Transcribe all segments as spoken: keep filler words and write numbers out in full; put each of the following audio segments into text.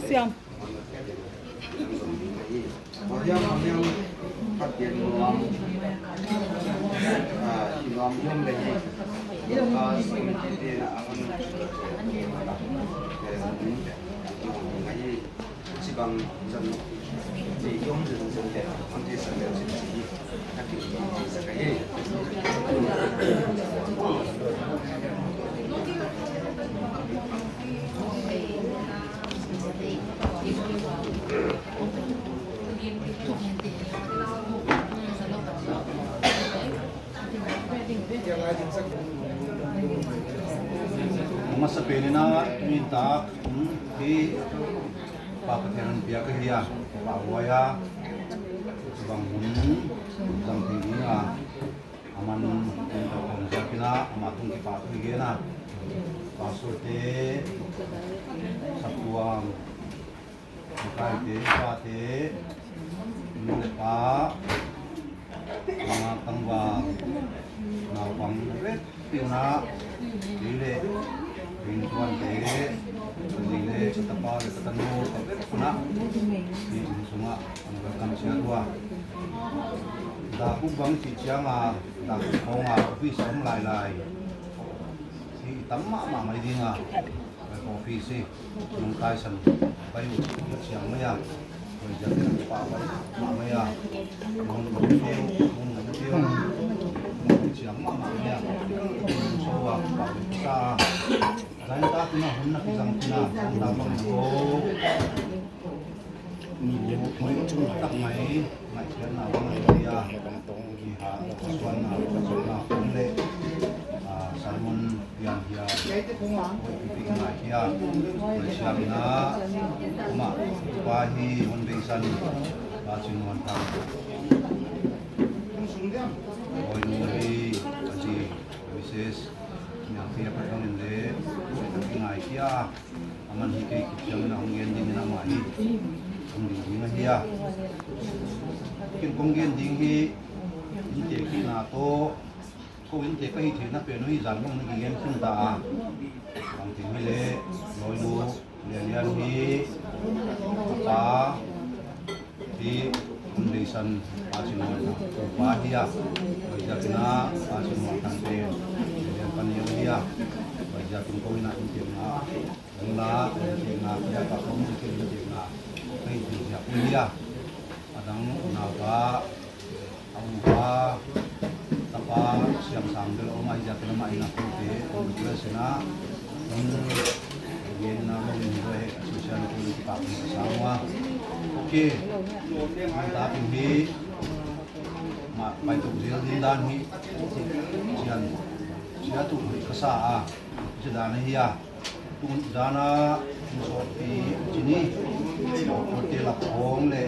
Siam. Ahiam, ahiam, khat pian nuam, ah, i nuam i om le hi. Ah, sim ti ti na a hon. Sibang zan, i om zan zan le, hon ti san le, sim ti. Masa penin ah, tuni tak, hmm, hi Pa Pathian in piak ahi a, Pa Huai a, bang hun, zang thei ding a, a man in tawh khawm ziakin ah, amah tung kipahthu hi gen a, pastor te, saptuam, makaite, pate, nu le pa, ama tangval, naupang, rep, Piuna, zi le, ringtuante, zi le, ka tapa le ka tanu, ka vek kuna, hi inn sungah, ang welcome sia tua. Dakuk bang cih cianga, dakuk khawnga, office a om lailai. Hi tam mahmah mai dinga, office hi. Nung taisan pai uh ciang mai a, koi ciang tena pa pai mah mai a, nung nung teu, nung nung teu, nung ciang mah mah mai a, nung so a, pa sa a, zain ta tuna hun na kizang tuna, hun na bang ko. Ni le mai chung tak mai, mai cian na bang mai a, ki ha, suan na, suan na, hun le, ah, salmon, Pian hia, oi, pipi ngai hia, oi, siam ina, ma, pa hi, hon beisan, pa Cin Muan Thang. Oi, nu hi, a zi, missus, Niang Pia Patong in le, oi, pipi ngai hia, a man hi kei kip siam ina hong gen ding ina ma hi, hong ding ding a hia. Kin kong gen ding hi, in te kina to, Ko innte ka hih theihna pen uh hih zan bang na kigen khin ta a. Bangtin hi leh, lawinu Lianlian hi, a pa hi, hun beisan Pa Cin Muan Thang upa hi a. Tua hi ziakin ah Pa Cin Muan Thang pen Lianlian pa neu hi a. Tua hi ziakin ko in ah innte na, nang la innte na, ka pa ko innte na, ka hih theih ziak uh hi a. A dang naupa a upa, tapa, siamsang bel a om a, hi ziakin amah in a kote, kong request in a, kong gen in a, kong in a, social media kipak in ka sa ua. Ok. Mah takin hi, mah pai tuk zel ding dan hi, cian, cia tuk hi ka sa a, cia dan hi a, tuk dan a, sawtpi cini, kote lak hong le,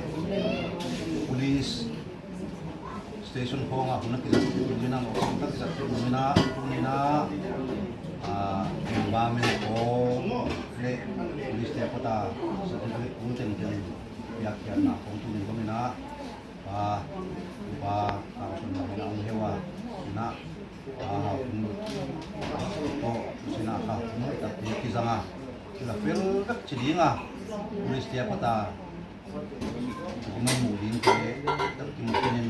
police, station khawngah hun a kizat theih dingin ah, mawhsawm tak kizat theih dingin ah, tuni in ah, ah, environment khawng le police te a kawta certificate kul tengteng piakkhiatna khawng tuni bangin ah, pa, upa, council bangin ah hong heu a, in ah, ah, hau tung lut tawh, sin ah kha hong hoih takpi kizang a, kila fel vek ci ding a, police te a kawta kimu ding te, tak kimu kinin,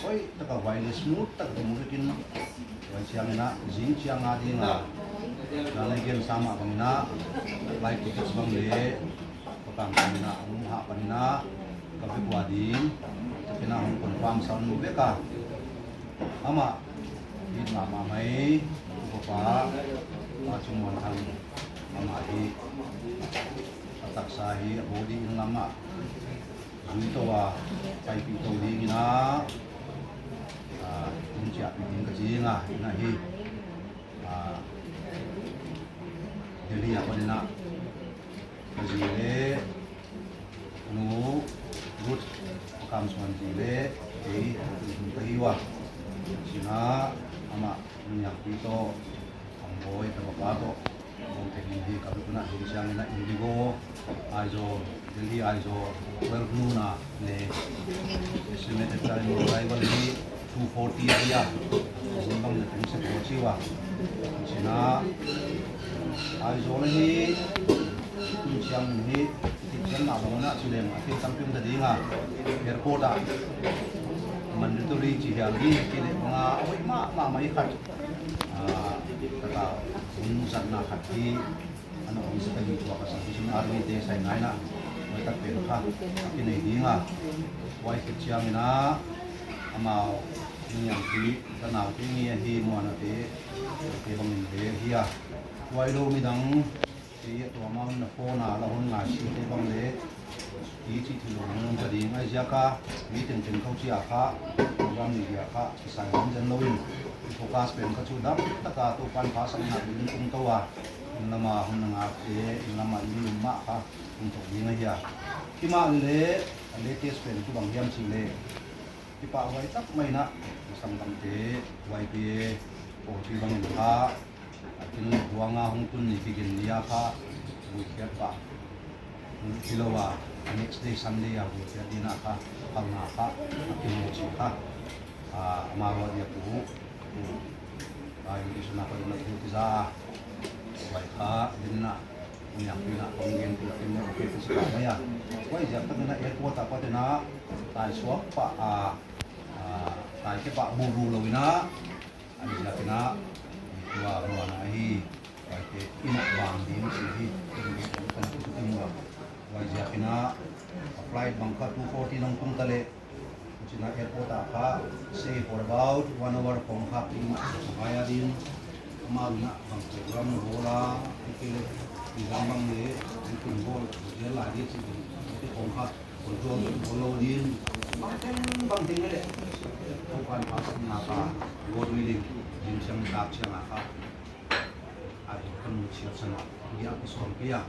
hoih taka huai le smooth taka kimu vekin, huai ciangin ah, zing ciang a ding a, dan a i gensa mah bangin ah, flight tickets bang le, pakang panin ah, hong hah panin ah, ka vek ua ding, takin ah hong confirm sa un mu vek a. Amah, it mahmah mai, upa pa, Pa Cin Muan Thang, amah hi, a taksa hi, a body in lamah, zui to a, paipih to dingin ah, ah, in ciahpih ding ka ci ing a, in ah hi, ah, Delhi ah panin ah, ka zi le, nu, Ruth, a kamsuan zi le, kei, ka hi ua, sin ah, amah, nuniakpi tawh, Ang bawi ka papa tawh, kong tek in hi ka lukna hi ciangin ah Indigo, Aizawl, Delhi Aizawl, twelve noon ah ne. Estimated time arrival hi two forty a hi a. Zin bang na tung sek baw ci ua. Cina, Aizawl hi, tung ciangin hi, ti Jan mah bang na ci leng a thil tampi om ta ding a, airport ah mandatory ci hial ding ci leh bang a hoih mahmah mai khat. Ah, taka hun zatna khat hi. An awm sa ka hi tua ka sang Christian Army te sai ngai na. Mai tak pen kha a kinei ding a. Huai khit ciangin a amau niangpi ka naute ngi ahi muanate te bangin le hi a. Huai lo midang te i a tua amau na phone a la hun ngai si te bang le i cih thil lo nang ka ding ai ziak a mi tengteng kau cia kha program ni dia kha kisai lam zen lo in i focus pen ka cu dam taka Topan pha sakna bil in kum to a. Inn lama hun na ngak te, inn lama inn lum mah kha kum to ding ahi a. Kimah le a latest pen tu bang hiam cih le kipahhuai tak mai na masang tamte huai pi e, pawlpi bangin kha a kin le buanga hong tun ni kigin ni a kha guikhiat pah hi lo a, next day Sunday a guikhiat dina kha phalna kha a kimu ci kha. Ah, amau a dia pu. Ah, invitation a pa ding a thu ti za a. Huai kha din na niangpi na kong gen pi a kin le okay pi si ka mai a. Huai ziak tak na airport a pa ding a tai suak pah a, ah, tai ke pah bu bu lo ina. Ai ziak ina tua muana ahi. Huaite ina bang ding si hi. Kan tu tu mua. Huai ziak ina a flight bang kha two forty nong tung ta le. Cina airport a kha stay for about one hour kong kha pi ma. Huai a din amau na bang program na bola. Ikile i bang bang le i kun bol hotel lai di ci. Te kong kha control bol lo din. Bang teng bang teng le. Kong kan pas na pa. World meeting. Jim siang tak siang a kha. Ai, kan mu siat sana, dia ka suam kei a.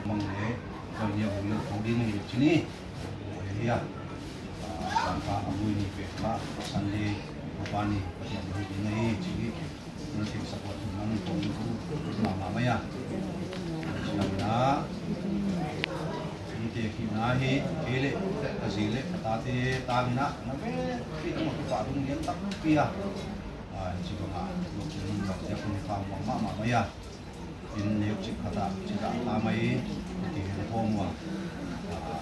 Mang ne, kan nia hong le thong ding hi cini. Hei a. Kan pa a mui ni pe pa, Sunday, ko pa ni, ka tiang ni ding hi cini. Kan sing support nang ko ma ma mai a. Siam na. Ni te ki na hi, kei le, ka zi le, ka ta te, ta ni na, na ve, ki ta ma ko pa dung lian tak pi a. Ah, ci bang a, lok zen lok zen kun fa muang mahmah mai a. In neuk cik khat ah, ci dah ta mai, ti hen khawm ua. Ah,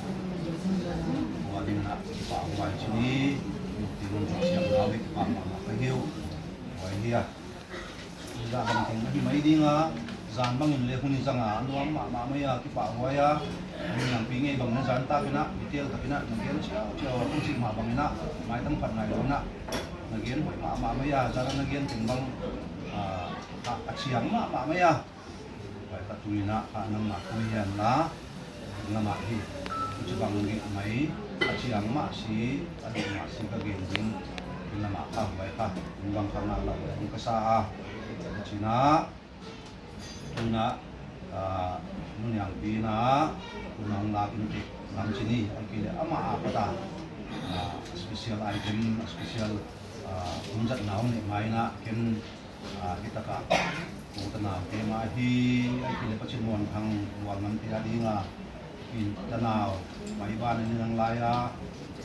ua ding na, ci pah ua ci ni, luk ti lung cik siam lau hi, pah mahmah ka hiu. Ua hi a. Ci dah bang teng ahi mai ding a, zan bangin le hun i zang a, nuam mahmah mai a, kipah huai a. Min lampi ngei bang na zan tak in a, detail tak in a, na gen ciau ciau a, kong cik mah bang in a, mai tang phat ngai lo in a. Na gen hoih mahmah mai a, zara na gen teng bang, ah, a, a ciang mahmah mai a. Pai khat tu in a, ah, nangmah khui hian la, nangmah hi. Kuci bang nih mai, a ciang mah si, a ding mah si ka gen ding. Nangmah kha, pai kha, bang kha ngah lo, bang ka sa a. Kuci na, tuna, ah, nuniang pi na, tuna hong lak in te, lam cini, a kile ama a pata, ah, special item, special, ah, hun zatna hong neih mai na, ken, ah, hi taka, ko ta nau te mah hi, a kile Pacin muan thang, muan ngam te a ding a, in ta nau, mai ban a ni nang lai a,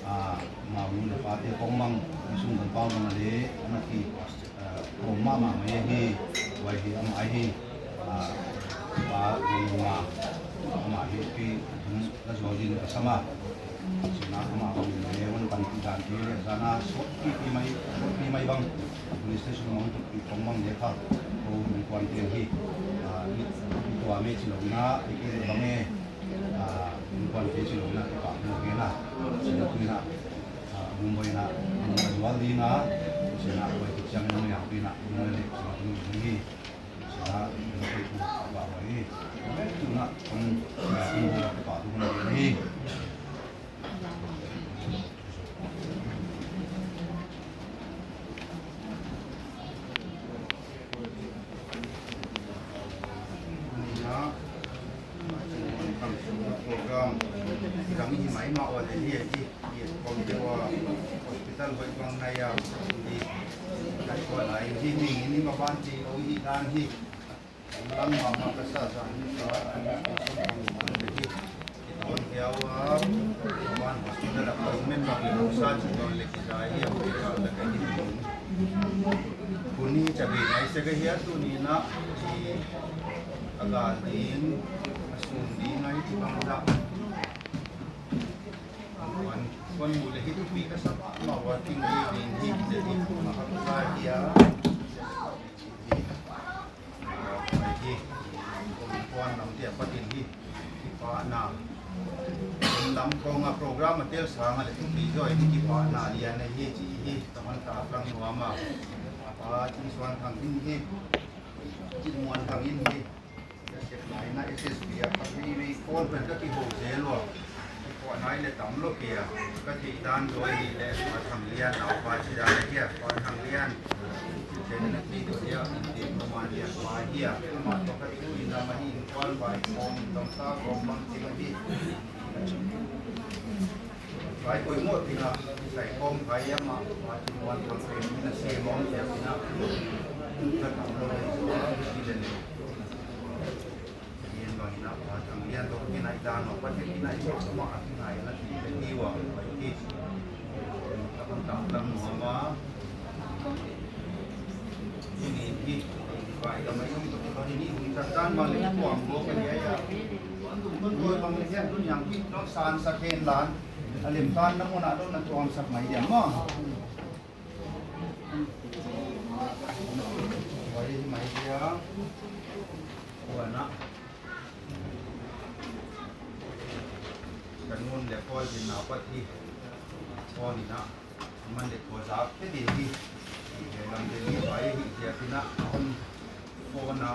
ah, mau nu le pa te kong mang, i sung kan pau mang a le, a na ki, Kawm mahmah mai ahi, huai hi amah ahi, ah, pa Lungma, amah hi kei, la zuau ding ka sam a. Sina amah bang le, wan pan pi dan te le, zana sot pi pi mai, sot pi mai bang, police station mang tuk pi kong bang le kha, ko mi kuan te hi, ah, mi, mi tua me ci lo na, i kei le bang e, ah, mi kuan te ci lo na, ki pa mo ke na, sina tu na, Ah, Mumbai na, Mumbai zual ding a, sina Mumbai tu ciang Mumbai yang pi na, Mumbai le, sina tu ni hi, sina Mumbai tu ba ba hi, tu na, um, Mumbai tu ba tu na hi. Ni na, Program dang i hi mai mah ua le hi a hi, hi a kong te ua hospital hoih bang nai a hi, nai ua lai hi, hi ni ni ma ban ti lo hi dan hi. Lam mah mah ka sa sa ni ka, a ni ka sa ni ka le hi. Ki ton hiau a, ban hospital appointment bang i lo sa ci ton le ki sa hi a hospital le ka hi. Kuni cabi nai se ka hi a tu ni na, i A gal ding, a sum ding a hi ci bang dah. Kon mu le hi thupi ka sa mahmah ua, ting hi ding hi, hi le hi, a ka sa hi a. Hi, hi, kon kuan lam tia patin hi, kipahna. Lam kong a program a tel sang a le thupi zaw hi, kipahna lian a hi ci hi, ka man ta lang nuam a. Pa Cin Suan Thang in hi, Cin Muan Thang in hi. Ka sep lai na S S P a ka pi ri kon pen ka kiho zel ua. Kipawh nai le tam lo kei a. Ka theih dan zaw hi le Pa Thang Lian, naupa ci dan a hi a, Pa Thang Lian. Chen na thei zaw hi a, in te ko ma lian pa hi a. Amah tawh ka thu in lam ahi in kuan vai kawm in dong sa kawm bang ci ma hi. Vai poimawh ding a, sai khawm khai a mah, mah ci muan khawm khai na se mawng sia ding a. Ka tam lo hi, si le le. Yen bang in a, Pa Thang Lian tawh kinai dan mah, Pa Thang kinai mah, mah a kinai na si le ni wa, vai ki. Ka pan tam tam nuam a. Ini hi, vai ka mai um tuk tuk ini um tak tan bang le tuam bo ka ya ya. Tuan tum tuan tuai bang le hian tun yang hi, tuan san sa khen lan. A lem tan na mun ah lo na tuam sak mai diam maw? Oi, mai diam. Ua na. Kan mun le koi din na pat hi. Koi ni na. Man le kua zak te din hi. Hi he lam te ni bai hi zia tina. Hon kona.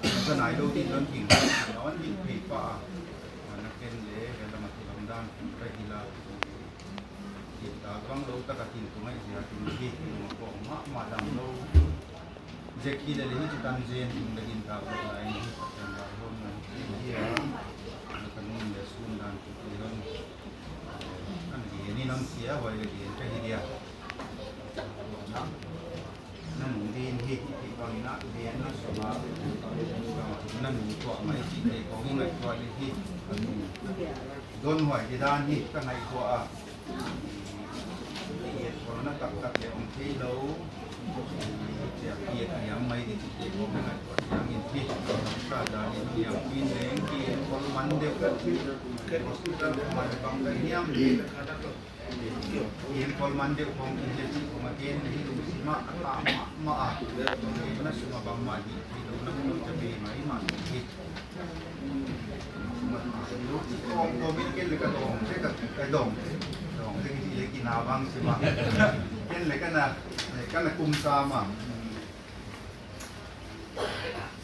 Ka nai lo din don king. Na on din pei pa. Na ken le he lam a kilom dan. Ka hi la. Hi ta bang lo ta ka tin tu ngai zia tin hi. Ma ko ma ma dam lo. Zek hi le le hi tu tan zen tung le din ta ko lai ni. Ka tan da hon na hi a. Ka nun le sun dan tu tu hon. Kan gen in hong sia huai le gen ka hi dia. Na nung din hi, hi bangin a gen na sua. Na nung tuah mai ci te kong i ngaihtuah le hi. Don huai di dan hi ka ngaihtuah a. Hi et kol na taktak le hong thei lo. Hi et hiam mai di ci te kong i ngaihtuah siangin hi. Ka dan in hiam pin leng hi et kol man deuh. Hospital man bang ka hiam hi. Yen kol man deuh kong in le cih kong a gen le hi lungsim ah a tah mahmah a. Yen na sung a bangmah hih theih lo na mun a bei mahmah hi. Kong kong in ken le ka dawng te ka dawng te dawng te kici le kina bang sim a. Ken le ka na ka na kum sam a.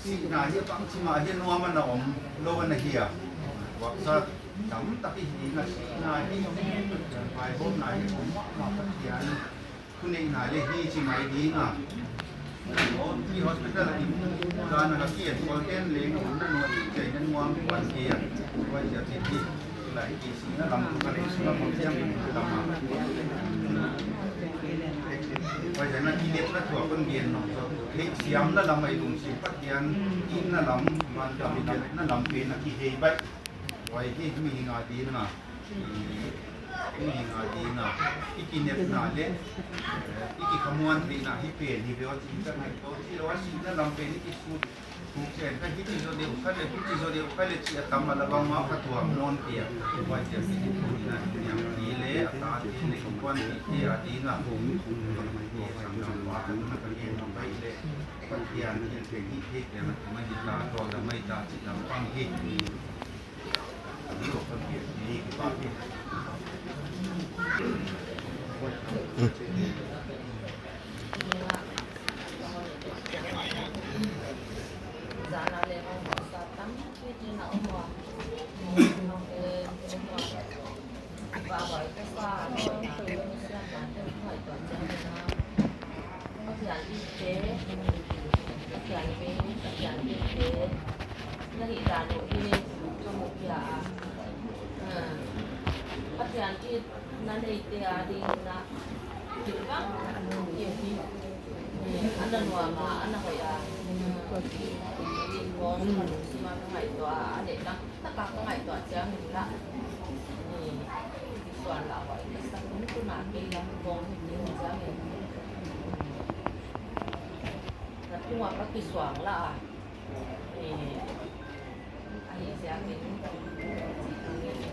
Sihna hi a pang cimah hi a nuam a na om lo a na hi a. Waksa tamtak i hi na sihna hi vaihawmna hi a om mahmah Pathian thuneihna le hi ci mai ding a. Hi hospital a in dan a ka kiet kol ten leng a hun na nuam i cei na nuam kuan kei a. Kuan kei a cin hi. Lai ki sihna lam ka lei sihna lam siam lam a. Pai na ki lep na tua kon gen no. Hei siam na lam ai lungsim Pathian itna lam, vantung itna lam pen a kihei baih. Huai hi mihing a ding a, mihing a ding a i kinepna le i kikhamuan theihna hi pen hi ve aw ci ka ngaihtuah. Ci lo a sihna lam pen i kisut thuk chen ka hiti zaw deuh kha le, hiti zaw deuh kha le ci a tam a la bangmah ka tuam nawn tia. Huai tia hiti tunin a niam ti le a ta ti le innkuan ti te a ding a sanggam pa ka tun a ka gen a baih le Pathian thil thei hi thei tia na tuma hi ta, tuak da mai ta ci lam pang hi. Pathian itte, Pathian min, Pathian itte na hih dan uh hi ka mu pia a. Pathian itna neite a dingin ah kilvang kim hi. A na nuam a, a na hoih a. Ih kong ka lungsim ah ka ngaihtuah a, a leh dang taka ka ngaihtuah ciangin lah kisuan lah huai ka sak, hun tuna kei lam kong hi ding ciangin na tungah ka kisuang lah a. Ahi ciangin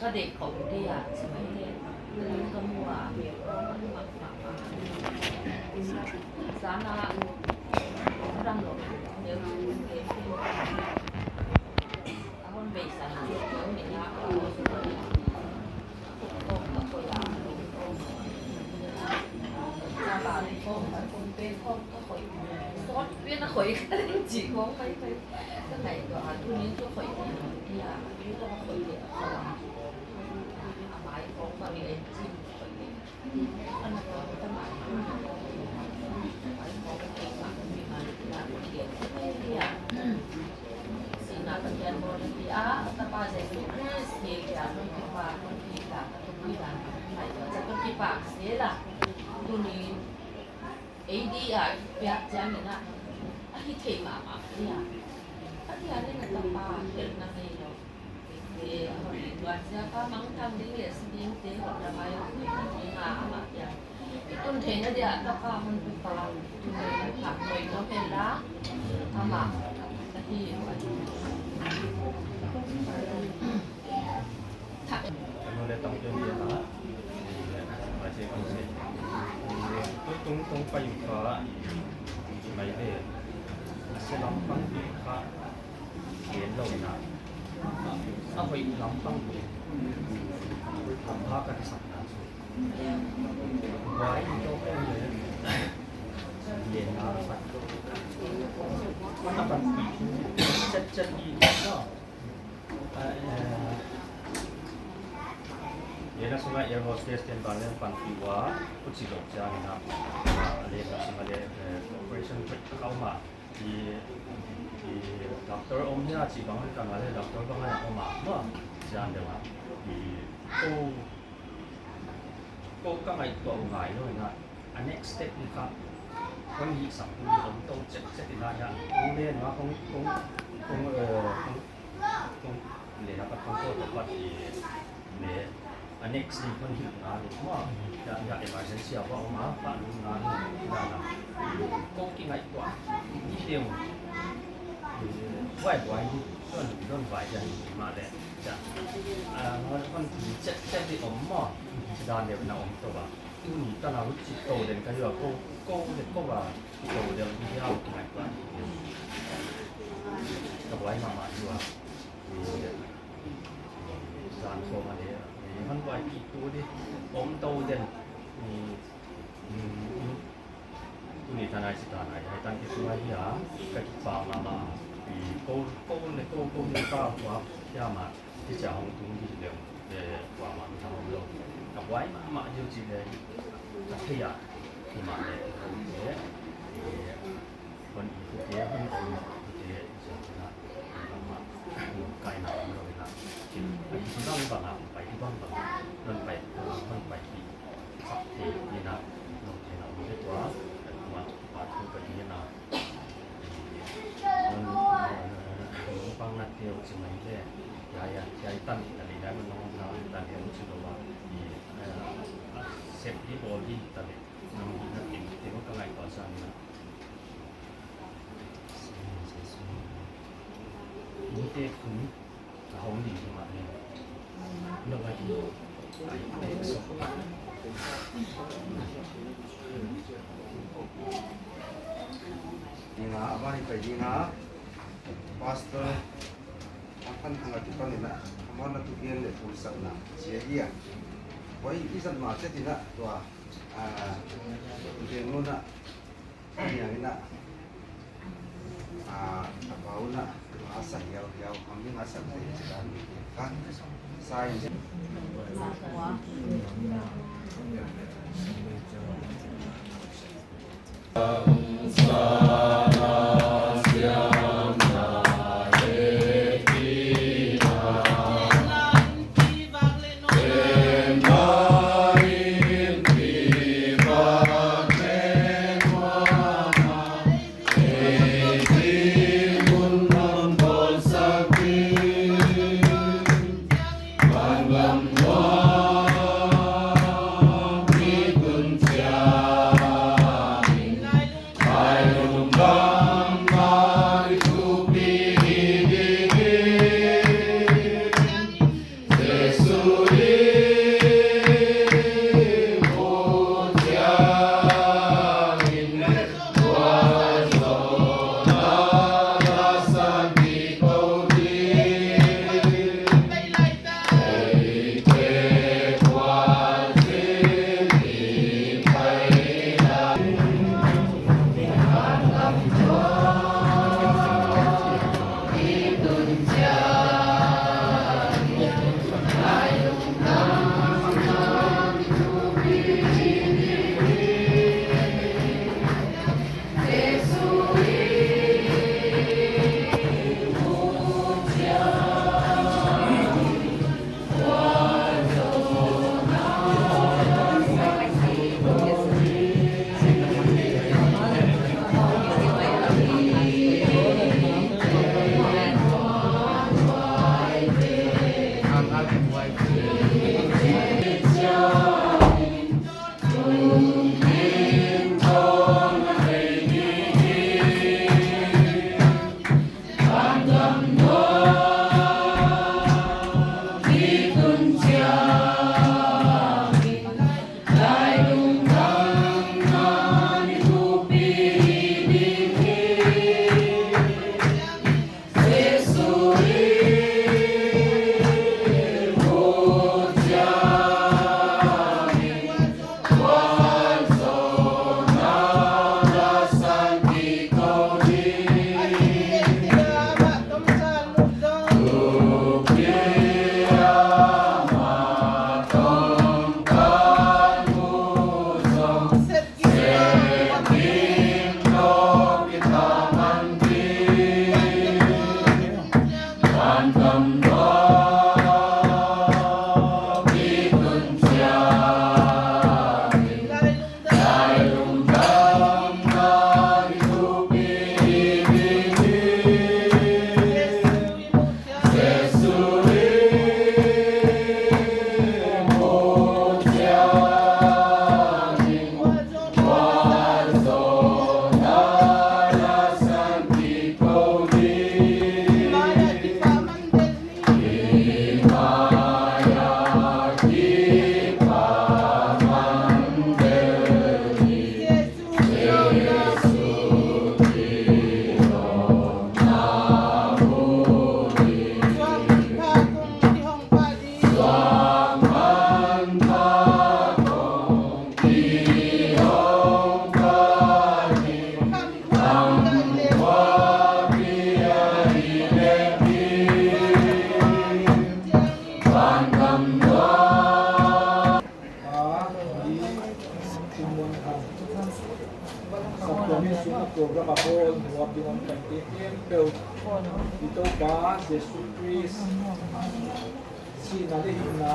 Ka deih khawng ding a, ci mai te. Ka mu a, zan a, dam lo, deu, a hon bei sa na, deu mi na, a hon bei sa na. Sihna Pathian bawl na hi a, a tapa Jesuh Khrist hi a, hong kipa, hong kipa, hong kipa, hong kipa, hong kipa, tuni ei di a piak ciangin a, a hi thei mahmah hi a. Pathian in a tapa helhna ngei lo. Tua ciang ka mangthang ding le si dingte hong na mai a, amah piang i tun theihna dia tapa hong pi pa tun theihna pha koih ngam hen la, amah ahi. Thak. Anu le tang pian pian a, mai se kong se. Tung tung tung pai kha, mai le. A se lam pang kha. Gen lo na. A hoih lampang lam pha ka kisapna cu. Buai in tawk em le. Gen na khat. Khat a panpih. Cet cet i na. A, eh, gen na sungah air hostess ten bang le panpih ua. Kuci lo ciang na. A, le na sungah le, eh, operation break ka kau ma. I, i doctor om hia cih bang ka ngah le doctor bang a om a maw. Cian deuh a i ko, ko ka ngaihtuah uh ngai lo ina a next step ni kha. Kon hih sak tu om to cek cek ina ya kong len ma kong kong kong eh kong kong len a pat kong ko to pat i le a next ni kon hih na ni maw. Ya ya emergency a ba om a pa nu na ni na na ko ki ngai tua ni deu. Vai vai ni don don vai ya ni ma le ya a hon hon cek cek di om maw. Ci dan deu na om to ba tu ni ta na ru ci to den ka yo ko ko de ko ba ko de ni ya ki ngai tua ni deu. Ka vai ma ma yu a. Zan khawng a le, eh, hmanbuai kik tu dih, om to den. Eh, mm, mm, tuni tanai si tanai, hai tan ki tu ahi a, ka kipak mahmah. Eh, ko, ko le ko, ko le ka hua, kia ma, ki cia hong tung dih le, eh, hua ma mi hong lo. Ka buai mahmah dih ci le, ka thei a, ki ma le, eh, eh, Kon i kute, kon i kute, i ciang na, bangmah, kaina om lo ina. Kin, pai i bang bang a, pai i bang bang a, non pai, non pai i sak te ina, non te na om le tua, ma, ma tu ka ina. Non, non pang na teu ci mai le, ya, ya, ya, i tan, i tan, i tan, non, non, i tan, i ci lo wa, i, eh, sep i bol i tan, i, non, i na tin, tin ka ngai tua sa ina. Mite khun a hong ding hi mah le. Lo a hi. Ai pek sawk. Dinga, a van i pai dinga. Pastor, a pan hang a tu pan ina. A mon a tu gen le pulsakna. Sia dia. Wai i zat ma chet ina tua. A, tu gen nuna. Niang ina, a, a pau na, a sa hiau hiau, a ming a sa hiau hiau, a ming a sa hiau hiau. Saptuam in sungah program a bawl nuam ding om kaite khempeuh i Topa Jesu Khrist sihna le hinna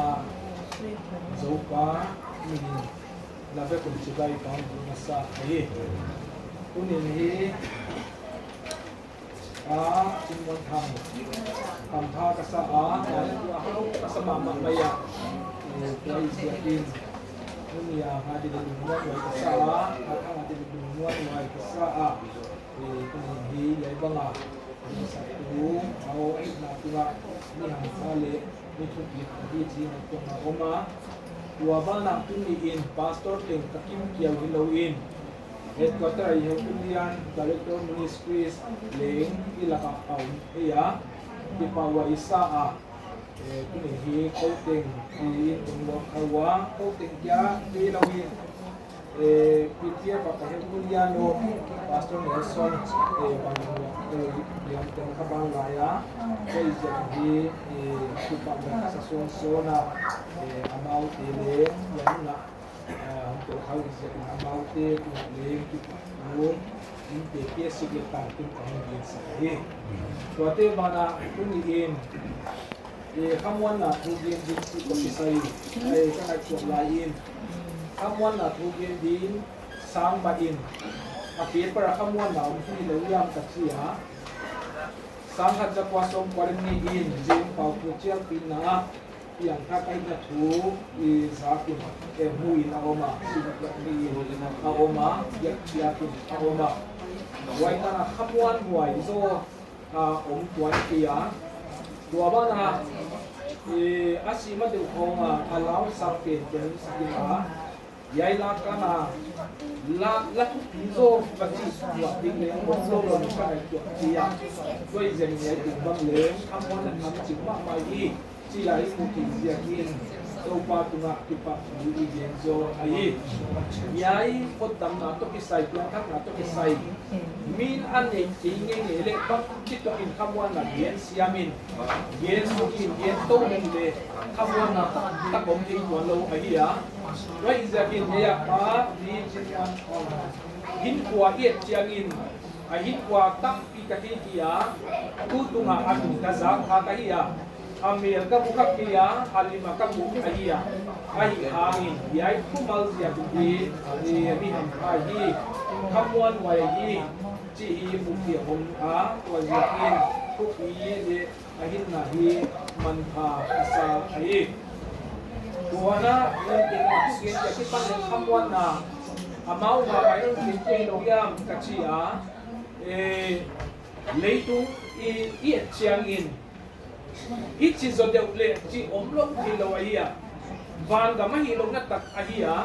Zopa min na vekun cibai pang ding a sa ahi. Tunin hi a, Cin Muan Thang hampha ka sa a, a hau ka sa mahmah mai a, tua i ziakin huni a nga ding lungmuan nuai ka sa a, a thang a ding lungmuan nuai ka sa a, tunin hi yai banga saktu a aw aihna tungah mi hampha le mi thupi ka hi ci na tuang a om a, tua banah tuni in pastor teng ka kim kiau hi lo in, Headquarter a i Heutu Lian, Director Ministries leng i lakah a om thei a, kipa ua i sa a, tuni hi ko teng i in tung luak kha ua, ko teng kia kei lo hi, P T F a ka Heutu Lian lo, Pastor Nelson, bang luak lian teng kha bang lai a, kei ziak hi, kipa ua ka sa suang suan a, amaute leng, lian na, hong tawh hau i ziakin amaute tungah leng kipahthu innte kia sik le tangtun ka hong gensak hi. Tuate banah tuni in khamuanna thu gen ding cih tawh kisai ka ngaihtuah lai in khamuanna thu gen ding sang mah in a paper a khamuanna om hi lo hiam ka ci a, sang khat za kua sawm kua le nih in Zing Pau Pu cialpihna ah piangthak ahihna thu i zakin, eh, hmu in a om a, sinaknak ni in a om a, biakpiak in a om a. Huai tan a khamuan huai zaw a om tuan kei a. Tua banah, eh, a sih ma deuh khawng a, a lausak pen pen sakin a, Yai lak kan a la, la thupi zaw va cih tuah ding leng om lo lo ka ngaihtuah ci a. Tua i ziakin yai tung bang leng khamuan a tham cing mahmah hi ci a i hmu thei ziakin Topa tungah kipahthu i gen zaw ahi. Yai hotdamna tawh kisai, piangthakna tawh kisai, min a neih kei ngeingei leh bangci tuakin khamuanna gen siamin, gen sukin, gen to leng le khamuanna taktak om thei tuan lo ahi a. Tua i ziakin hei a pa Lee Cin Muan Thang hinkhua i et ciangin a hinkhua tampi ka thei hi a, tu tungah a nung ka zak kha ka hi a, a mel ka mu kha kei a, a lim a ka mu ahi a, ahi hangin hiai thumal ziak uh hi, eh, mi hampha hi, khamuan huai hi, cih hi muhpih om a, tua ziakin thupi le a hinna hi manpha a sa ahi. Tua na, eh, eh, a thugen kia kipan le khamuanna amau mah pai thugen kia hi lo hiam ka ci a, eh, leitung i, i et ciangin hici zaw deuh leh cih om lo hi lo ahi a, vangam ahi lo na tak ahi a,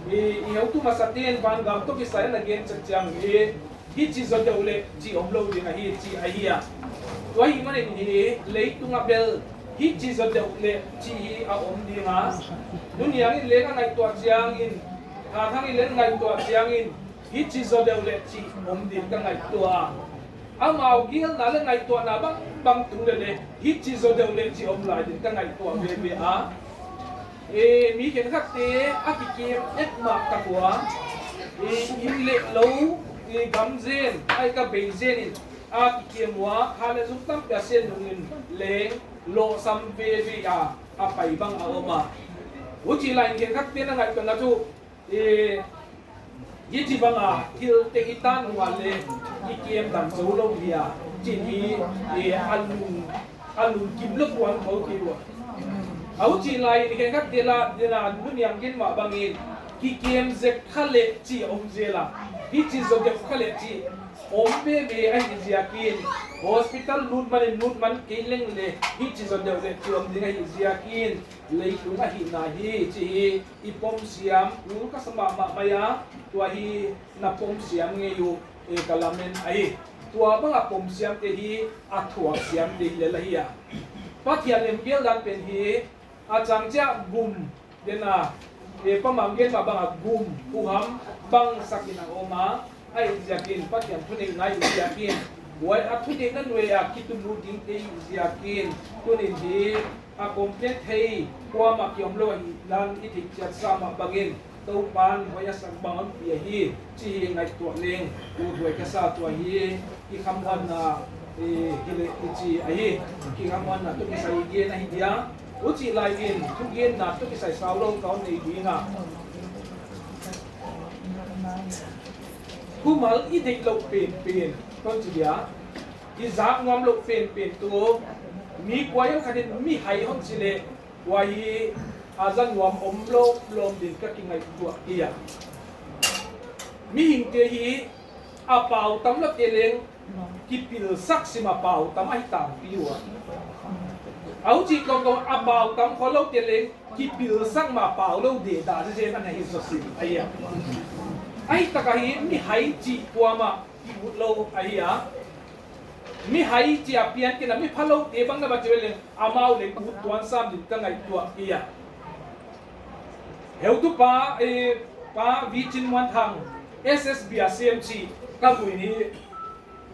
i, i hotu masate'n vangam tawh kisai a na gen ciat ciang hi, hici zaw deuh leh cih om lo ding ahi, cih ahi a. Tua ahih manin hi leitung ah bel hici zaw deuh leh cih hi a om ding a. Nuniang in leng a ngaihtuah ciangin, Thanthang in leng ngaihtuah ciangin, hici zaw deuh leh cih om ding ka ngaihtuah a. Amau gelna le ngaihtuahna bangbang tung leh leh hici zaw deuh leh cih om lai ding ka ngaihtuah veve a. Eh, mi khenkhatte a kikem et mah ka tua. Eh, inn le lo, eh, gam zen, ai ka bei zen in a kikem ua, ha le zung tampi a sen nungin leng lawhsam veve a, a pai bang a om a. Huci lai in khenkhatte na ngaihtuahna cu, eh, hici banga thil teng i tan nual le i kiam dam zo lo hi a, cin hi, eh, a lung, a lungkim lo tuan kho kei uh a. A huci lai in khenkhat dela dena nuniang gen mah bangin kikiam zek kha leh ci om zel a, hici zaw deuh kha leh ci om veve ahih ziakin hospital lut manin lut man kei leng le hici zaw deuh leh ci om ding ahih ziakin leitung ahihna hi ci hi. I pom siam kul ka sa mahmah mai a, tua hi na pom siam ngei uh, eh, ka lamen ahi. Tua banga pom siamte hi a thuak siamte hi lel ahi a. Pathian in hong geldan pen hi a cang ciah gum dena, eh, pamang gen mah banga gum huham bangsakin a om a, ahih ziakin Pathian thuneihna ahih ziakin, huai a thuneihna nuai a kitutlut dingte ahih ziakin, tunin hi a complain thei kuamah kiom lo ahih dan i theih ciatsa mah bangin, Topan hoi a sak bang hon pia hi, ci hi. Ngaihtuah leng, u huai ka sa tua hi. Kikhamhuanna, eh, hi leh i ci ahi. Kikhamhuanna tawh kisai i gen ahi dia. Huci lai in thugenna tawh kisai sau lo ka hon nei ding a, kumal i deih loh penpen, hon ci dia, i zak nuam loh penpen tu mi kua hiam khat in mihai hon ci leh, kua hi a za nuam om lawmlawm ding ka kingaihtuah hi a. Mihingte hi a pau tam lote leng kipilsak sim a pau tam ahi tampi uh a. A huci kawngkawng a pau tam khol lote leng kipilsak ma pau lo deda zezen an ahi zaw sim ahi a. Ahi taka hi mihai cih kuamah i ut lo ahi a. Mihai cih a pian kina mi phalote bang na va ci ve leng amau leng ut tuan sam ding ka ngaihtuah hi a. Heutupa, eh, Pa V Cin Muan Thang, S S B a sem cih ka muin hi.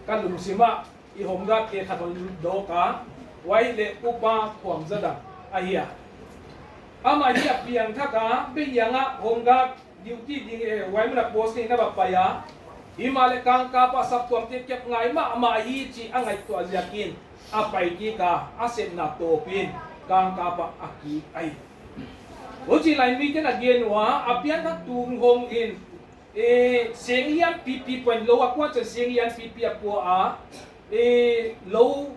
Ka lungsim ah i home guard te khat hon dawk a, huai leh Upa Khuam Za Dang ahi a. Amah hi a piangthak a, Beihiang ah home guard duty ding, eh, huai mun a post ding na va pai a. Himahleh Kangkap ah saptuamte kep ngai mahmah hi cih a ngaihtuah ziakin a pai kik a, a sepna tawpin Kangkap ah a kik ahi. Huci lai mite na gen uh a, a piangthak tung hong in, eh, seng lianpipi pua in, lo a kuan ciang seng lianpipi a pua a, eh, lo,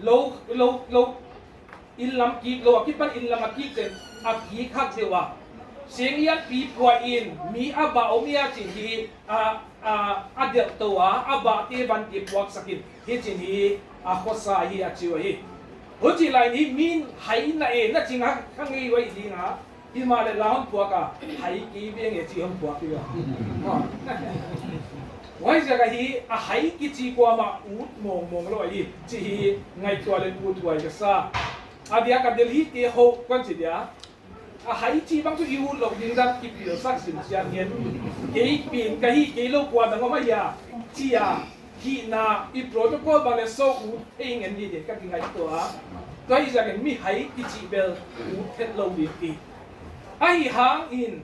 lo, lo, lo, inn lam kik, lo a kipan inn lam a kik ciang a kik hak deuh a. Seng lianpi pua in mi a bah om hi a ci hi, a, a, a delhto a, a bahte vante puaksak in hi cin hi, a khuasa hi a ci uh hi. Huci lai ni min hai na e na cing a kha ngei uh ahi ding a. Himahleh la hon phuak a, hai kei veng e ci hon phuak hi a. Huaiziak ahi a, hai kici kuamah ut mawngmawng lo ahi ci hi. Ngaihtuah leh ut huai ka sa. A dia ka Delhi te ho kuan ci dia, a hai ci bang cu i ut loh ding dan kipilsak sim ciang ngen. Kei pin ka hi, kei lo kua dang om ahi a, ci a. Hihna i protocol bang le so ut thei ngen dih dih ka kingaihtuah a. Tua hi ziakin mihai kici bel ut het lo dih dih. Ahi hangin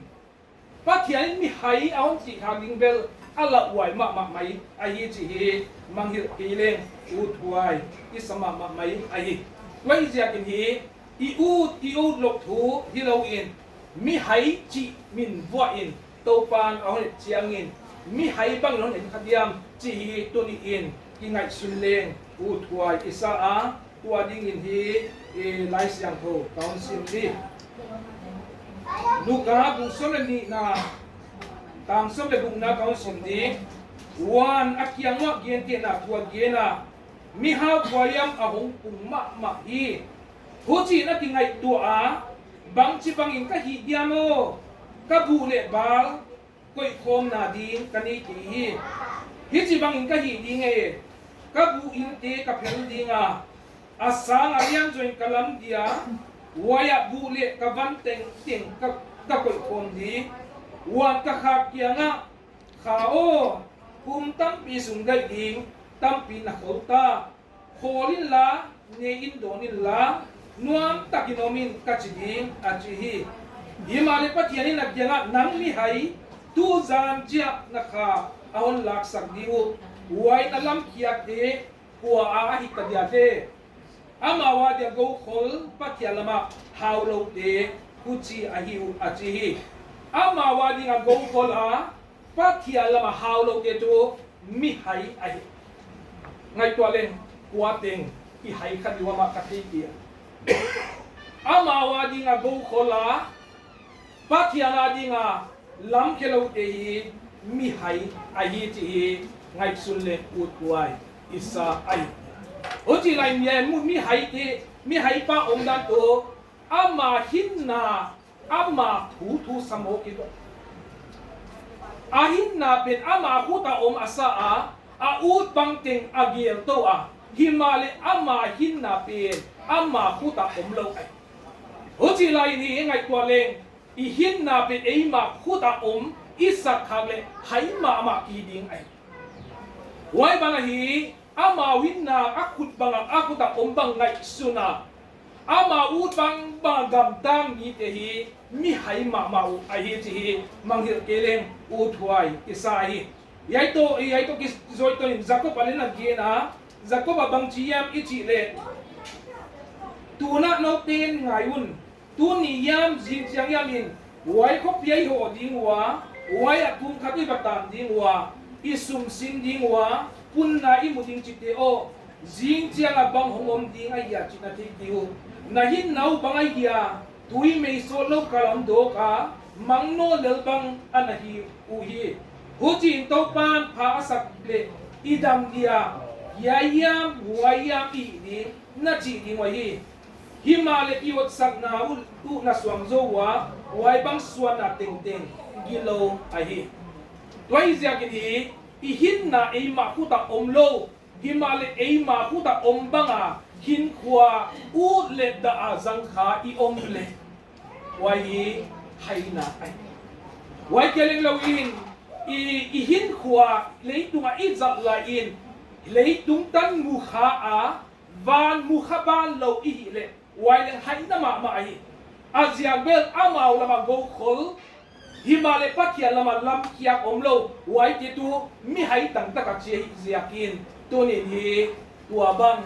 Pathian in mihai a hon cih khak ding bel a lauhuai mahmah mai ahi ci hi. Mangngilh kei leng uthuai i sa mahmah mai ahi. Tua hi ziakin hi i ut, i ut loh thu hi loin mihai cih min vuah in Topan a hon et ciangin mihai bangin hon en kha diam cih hi tuni in kingaihsun leng uthuai i sa a, tua dingin hi, eh, Lai Siangtho ka hon sim dih. Luka bung sawm le nihna, tang sawm le gukna ka hon sim dih. Huan a kiangah gentehna thu a gen a, mihau kua hiam a hong pung mahmah hi. Huci in a kingaihtuah a, bangci bangin ka hih diam aw, ka buh le bal koihkhawmna ding ka nei kei hi. Hici bangin ka hih ding e, ka buh innte ka phel ding a, a sang a lianzaw in ka lam dia, huai ah buh le ka van tengteng ka, ka koihkhawm ding. Huan ka khak kiangah, kha aw, kum tampi sung daih ding tampi na khol ta. Khawl inla, ne in dawn inla, nuam takin om in ka ci ding a ci hi. Himahleh Pathian in a kiangah, nang mihai, tuzan ciah na kha a hon laksak dih uh. Huai na lamkhiakte kua a ahi ka dia te? Amau a dia gokhol Pathian lamah hau lote huci ahi uh a ci hi. Amau a dingah gokhol a Pathian lamah hau lote tu mihai ahi. Ngaihtuah leng kua teng i hai kha dih uh amah ka thei kei a. Amau a dingah gokhol a Pathian a dingah lamkhia lote hi mihai ahi cih hi ngaihsun leng uthuai i sa ahi. Huci lai mi, mihaite, mihaipa omdan tu ama hinna ama thu thu sa mawk hi. A hinna pen ama khut a om a sa a, a ut bangteng a gelto a, himahleh ama hinna pen ama khut a om lo ahi. Huci lai in hi ngaihtuah leng i hinna pen eima khut a om i sak khak leh hai mahmah ki ding ahi. Huai bang ahi, amau hinna a khut bangah, a khut a om bang ngaihsun a, Ama ut bangbang a gamtang mite hi mihai mahmah uh ahi ci hi. Mangngilh kei leng uthuai i sa hi. Hiai tawh, hiai tawh kizui tawh in Jakob a len a gen a, Jakob a bangci hiam i cih leh, tu-in ah note in ngai un, tuni hiam zingciang hiam in huai khuapi ah i hawh ding uh a, huai ah kum khat i va tan ding uh a, i sum sin ding uh a, punna i mu ding cite aw, zingciang ah bang hong om ding ahia cih na theih ding uh. Na hinna uh bang ahia, tui mei sawt lo kal a om dawk a, mangnaw lel bang a na hi uh hi. Huchiin Topa'n pha a sak leh i dam dia, hiai hiam huai hiam i hih ding na cih ding uh ahi. Himahleh i hotsakna uh, uh na suang zo uh a, huai bang suanna tengteng gilo ahi. Tua ahih ziakin hi, i hinna eimah khut ah om lo, himahleh eimah khut ah om bang a hinkhua ut leh dah a zang kha i om leh, huai hi haina ahi. Huai kia leng lo in, i, i hinkhua leitung ah i zat lai in, leitung tan mu kha a, van mu kha ban lo i hih leh, huai leng haina mahmah ahi. A ziak bel amau lam ah go khol, himahleh Pathian lam ah lamkhiak om lo, huaite tu mihai tangtak a ci ahih ziakin, tuni in hi tua bang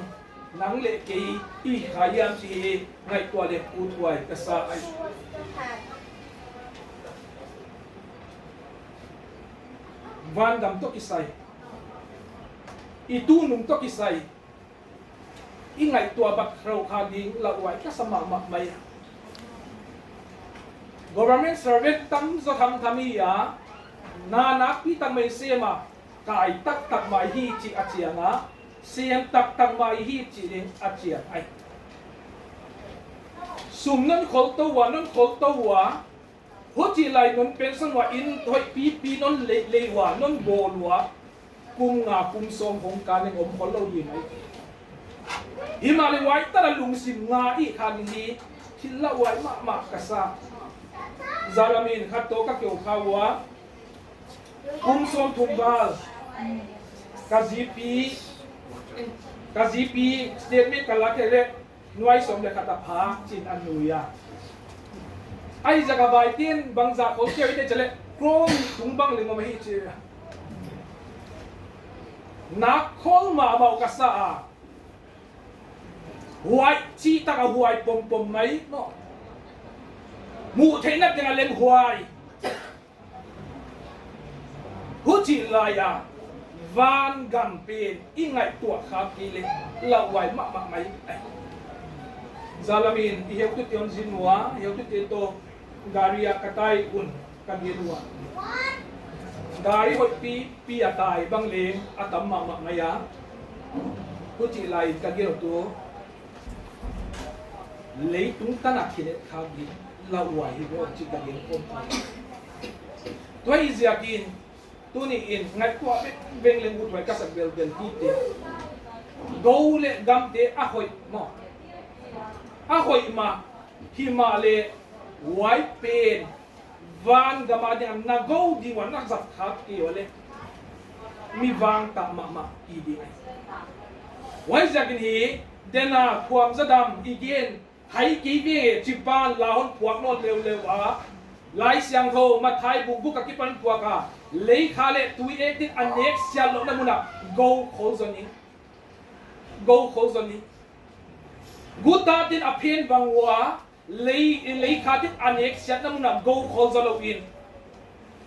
nang leh kei i hih kha hiam cih ngaihtuah leng uthuai ka sa ahi. Vangam tawh kisai, i tunung tawh kisai, i ngaihtuah bat kha lo kha ding lauhuai ka sa mahmah mai a. Government servant tamzaw thamtham i hi a, na nakpi tak mai sem a, kai taktak mah i hi cih a ciang a, sem taktak mah i hi cih ding a ciang ahi. Sum non khol to uh a, non khol to uh a, huchih lai non pension uh a, inn hoihpipi non lei, lei uh a, non bawl uh a, kum nga kum sawm hong kan leng om khol lo hi mai. Himahleh huai tan a lungsim nga i hih kha ding hi thil lauhuai mahmah ka sa. Zalam in khat tawh ka keu kha uh a, kum sawmthum val ka zipi, ka zipi statement ka la thei leh nuai sawm leh khat a pha ci-in a nui a. Ahi zongin a vaite'n bangzah khol kei uh i ci leh crore nih tung bang leng om ahi ci. Nak khol mahmah uh ka sa a. Huai cih tak a huai pompom mai maw. Muh theihna teng a leng huai. Huchih lai a vangam pen i ngaihtuah kha kei leh lauhuai mahmah mai ahi. Zalam in i heutute hon zin uh a, heutute tawh gari ah ka tai un ka gen uh a, gari hoihpipi a tai bang leng a tam mahmah mai a. Huchih lai in ka gen uh tu, leitung tan a kilet kha ding lauhuai hi ve aw cih ka gen khawm kha. Tua ahih ziakin tuni in ngaihtuah vengveng leng uthuai ka sak belbel hi teh. Go leh gamte a hoih maw, a hoih mah, himahleh huai pen vangam a ding a na go ding uh a na zat kha kei uh leh mi vangtah mahmah i ding ahi. Huai ziakin hi, dena khuam zadam i gen hai kei ve, cipa la hon phuak nawn leuleu a, Lai Siangtho Matthai bung guk a kipan phuak a, leikha leh tui ekte'n a neksiat lohna mun ah go khol zon ing. Go khol zon ing. Guttate'n a phen vang uh a, lei, leikhate'n a neksiatna mun ah go khol zaw lo in,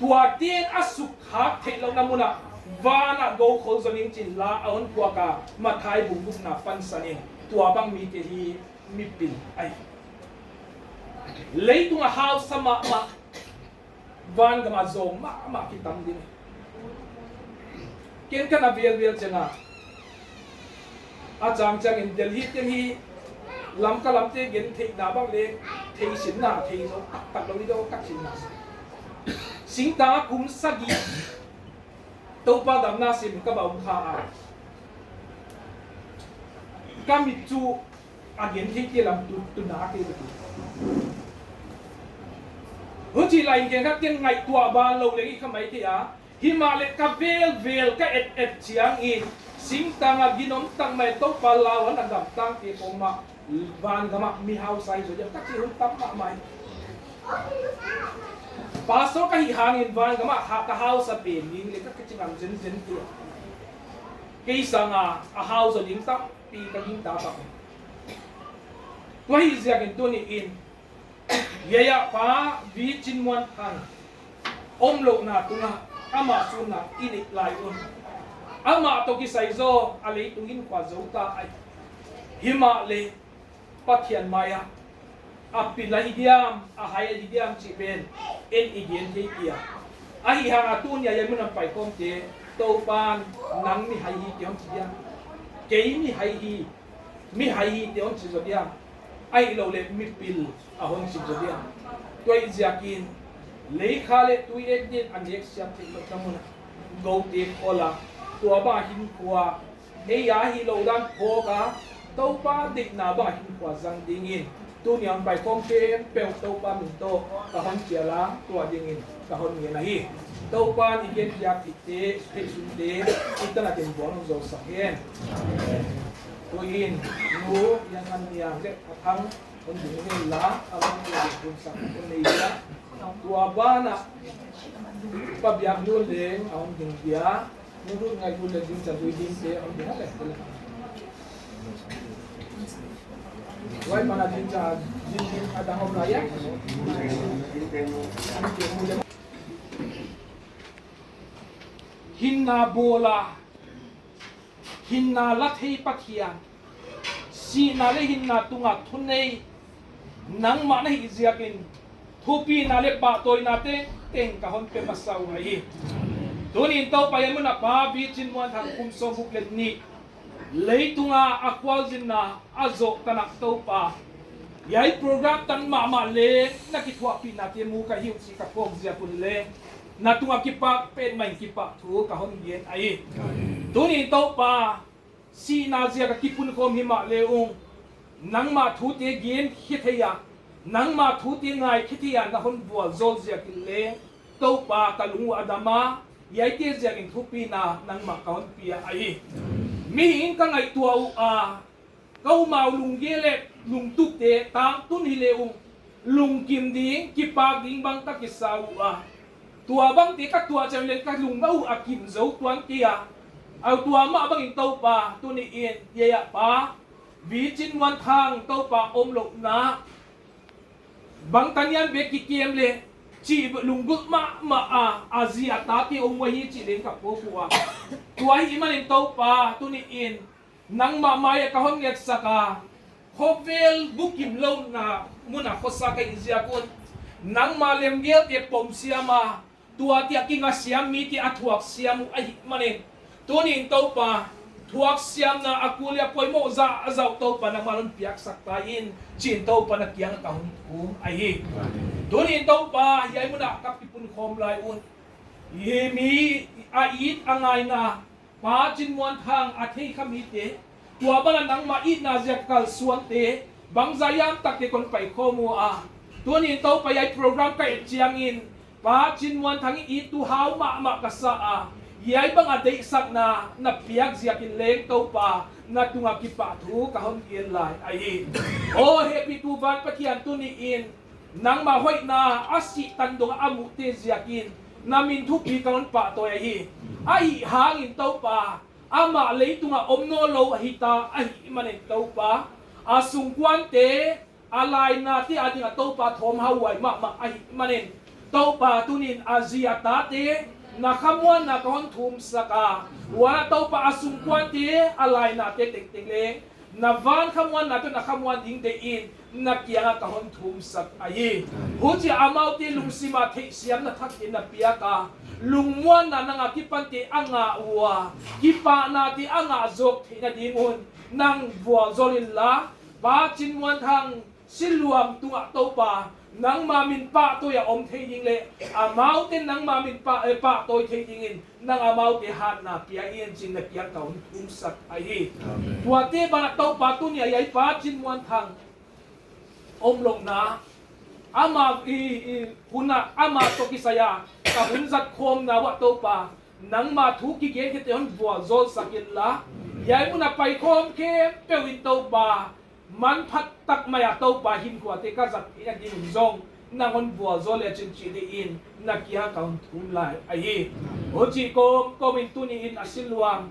tuate'n a sukkhak theih lohna mun ah van ah go khol zon ing ci-in la a hon phuak a, Matthai bung gukna pansan in. Tua bang mite hi mipil ahi. Leitung a hausa mahmah, vangam a zawng mahmah kitam ding. Ken ka na velvel ciang a, a cangciang in Delhi teng hi, Lamka lamte gen theihna bang leh thei sinna, thei zo taktak lo hi daw ka cihna. Singtang a kum sagih Topa damna sim ka va om kha a, ka mit cu a gen theite lam tu, tu na kei bek hi. Huchih lai in khenkhat teng ngaihtuah ban lo leng i kha mai thei a, himahleh ka velvel ka et et ciangin singtang a ginom tak mai Topa lau a na gamtangte kong mah Vangamah mi hausa hi zaw diam ka cih hun tam mahmah hi. Pastor ka hih hangin vangamah ha ka hausa pen ding le ka kici ngam zenzen tua. Kei sanga a hausa ding tampi ka gingta tak. Tua hi ziakin tuni in Yaya Pa Vicinmuanthang om lohna tungah amah sunna i neih lai un. Amah tawh kisai zaw a leitung in khua zo ta ahi. Himahleh Pathian mai-ah a pil ahi diam, a hai ahi diam cih pen en i gen thei kei a. Ahi hanga tuni a yai mun a paikhawmte Topan nang mihai hi kei hong ci diam? Kei mihai hi, mihai hi te hong ci zaw diam? Ahi lo le mipil a hong ci zaw diam? Tua ih ziakin leikha le tui ek din a nek siam theih loh na mun a gote khawl a, tua bang a hinkhua ei a hi lo dan phawk a, Topa deihna bang a hinkhua zang dingin tuni a hong paikhawm khempeuh Topa min tawh ka hong cial a, tua dingin ka hong ngen ahi. Topa in i genpiak theisunte i tanatin buang hong zosak hen. Tu in nu Yang An Niang le a Thang hong ding hen la, a hong ding hun sak hong nei dia. Tua banah Pa Biak Lun leng a hong ding dia. Nu Lun ngai Lun leng ding can dui ding te a hong ding a leh. Wai mana ding can ding ding a dang om lai ya. Hinna bawla, hinna la thei Pathian, sihna le hinna tungah thunei nangmah na hih ziakin thupina le pahtawina tengteng ka hon pia masa uh ahi. Tunin Topa, hiai munah Pa Vicinmuanthang kum sawmguk le nih leitunga a khualzinna a zawh tanak Topa, hiai program tan mahmah le na kithuahpihnate mu ka hi uh cih ka phawk ziak un le na tungah kipak petmah in kipahthu ka hon gen ahi. Tunin Topa, sihna ziaka kipunkhawm hi mah le ung, nangmah thute genkhia thei a, nangmah thute ngaikhia thei a na hon vualzawl ziakin le Topa ka lung uh a dam a, hiaite ziakin thupina nangmah ka hon pia ahi. Mihing ka ngaihtuah uh a, ka umau lunggel le lungtukte tangtun hi le ung, lungkim ding kipak ding bang ka kisa uh a, tua bangte ka tuah ciang le ka lung uh a kim zo tuan kei a, a tua mah bangin Topa tuni in hiai ah Pa Vicinmuanthang Topa om lohna bang tanian bek kikem le cih lunggulh mahmah a, a zi a tate om uh ahi cih leng ka phawk uh a, tua ahih manin Topa tuni in nangmah mai-ah ka hon ngetsak a, khovel bukim lohna munah khuasa ka hih ziak un nangmah lemgelte pom siam a, tuate a kinga siam, mite a thuak siam uh ahih manin tunin Topa, thuak siamna a kul le a poimoh zahzah uh Topa nangmah hon piaksak ta in, ci-in Topa na kiangah ka hon thum ahi. Tunin Topa hiai munah ka kipunkhawm lai un, hi mi a it a ngaina Pa Cinmuanthang a theikha mite, tua banah nangmah itna ziak kalsuante, bangzah hiam takte kon paikhawm uh a, tunin Topa hiai program ka et ciangin Pa Cinmuanthang in ittu hau mahmah ka sa a, hiai banga deihsakna na piak ziakin leng Topa na tungah kipahthu ka hon gen lai ahi. Aw hehpihtu van Pathian, tuni in nangmah hoihna a sih tan dongah a muhte ziakin na min thupi ka hon pahtawi ahi. Ahih hangin Topa, amah leitungah om nawn lo ahi ta ahih manin Topa, a sungkuante, a lainate adingah Topa thawm hauhuai mahmah ahih manin Topa, tunin a zi a tate na khamuanna ka hon thumsak a, huan a Topa a sungkuante, a lainate tengteng leng na van khamuanna tawh na khamuan ding deih in na kiangah ka hon thumsak ahi. Huci a amaute lungsima theihsiamna thak in na piak a, lungmuanna nang a kipante a ngah uh a, kipahnate a ngah zawk theihna ding un nang vualzawl inla, Pa Cinmuanthang siluang tungah Topa nangma min pahtawi a om thei ding le amaute nangma min pah, eh, pahtawi thei dingin nang amaute hatna pia in, ci-in na kiang ka hon thumsak ahi. Amen. Tuate banah Topa, tuni a hiai Pa Cinmuanthang om lohna, ama i, i hunah ama tawh kisai a ka hun zat khawmna uah Topa, nangma thu kigenkhiate hon vualzawlsak inla, hiai munah paikhawm khempeuh in Topa, manpha tak mai-ah Topa hinkhuate ka zat theihna dingin zong nang hong vualzawl le cin cih dingin na kiang ka hong thum lai ahi. Huci kawmkawm in tuni-in a siluang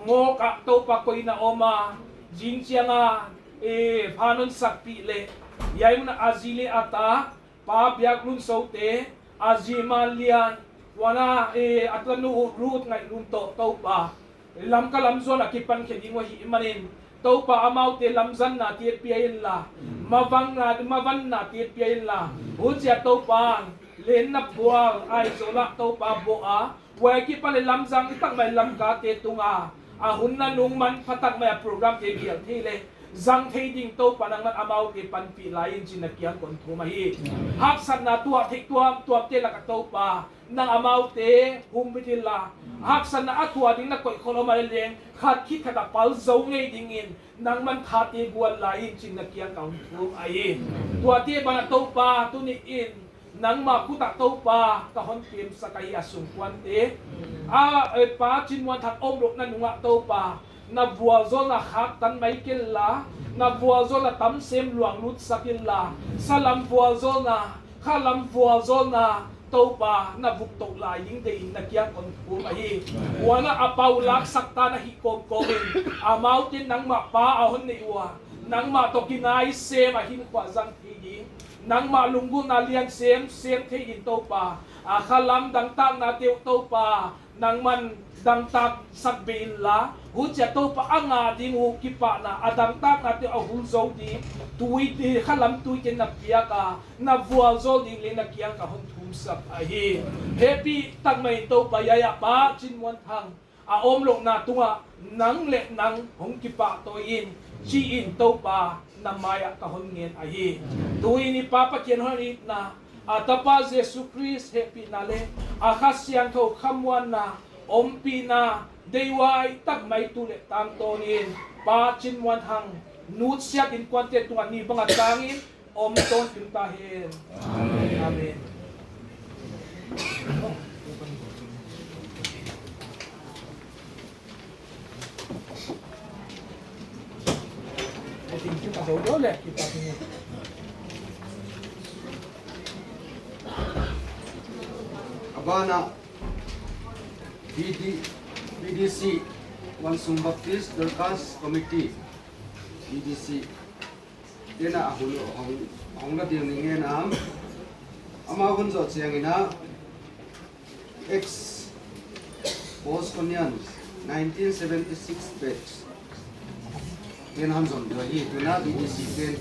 mawkah Topa koihna om a, zing cianga, e, phan hong sakpih le, hiai munah a zi le a ta, Pa Biak Lun Sote, a zi Ma Lian, huana, e, a tanu Ruth Ngaih Lun tawh Topa, Lamka lam zuan a kipan khia ding uh ahih manin, Topa amaute lamzanna te pia inla, mavanna, mavanna te pia inla, hucia Topa, lenna bual Aizawl ah Topa bawh a, huai kipan le lamzang tak mai Lamkate tunga, a hun nanung manpha tak mai a program te bial thei le, zang thei ding Topa nangman amaute panpih lai in cin na kiang kon thum ahi. Haksatna tuah theih tuamtuamte lakah Topa, nang amaute humbit inla, haksatna a tuah ding na koih khol om a leleng, khat khit khat a pal zo ngei dingin nangman thate guan lai in cin na kiang ka hong thum ahi. Tuate banah Topa, tuni-in nangmah khutah Topa ka hon piamsak ahi a sungkuante. A, e, Pa Cin Muan Thang om lohna nungah Topa, na vualzawlna khaktan mai kenla, na vualzawlna tam sem luang lutsak inla, salam vualzawlna, khalam vualzawlna, Topa na vuktoh lai ding deihin na kiang kon thum ahi. Huana a paulaksak ta na hih kawmkawmin, amaute nangmah Pa a hon neih uh a, nangmah tawh kinai sem a hinkhuah zang thei ding, nangmah lunggulhna lian sem sem thei ding Topa, a khalam dangtakna teuh Topa, nangman dangtak sak be inla, hucia Topa a ngah ding uh kipahna, a dangtakna teuh a hul zo ding, tui, khalam tui ken na piak a, na vualzawl ding le na kiang ka hon thumsak ahi. Hehpih tak mai in Topa, hiai-ah Pa Cin Muan Thang a om lohna tungah nang le nang hong kipahtawi in, ci-in Topa na mai-ah ka hon ngen ahi. Tuni-in i Pa Pathian hon itna, a Tapa Jesu Khrist hehpihna le a Kha Siangtho khamuanna, ompihna, deihhuai tak mai tu le tangtawnin Pa Cin Muan Thang nutsiat innkuante tungah ni banga tangin om tawntung ta hen. Amen. Amen. A banah B D, B D C, Vansung Baptist Dorcas Committee, B D C, tenah a hun hong, hong la ding ni ngen a, amau hun zawh ciangin ah, ex Bosconian, nineteen seventy-six batch. Ken han zom dua hi, tuna B D C ken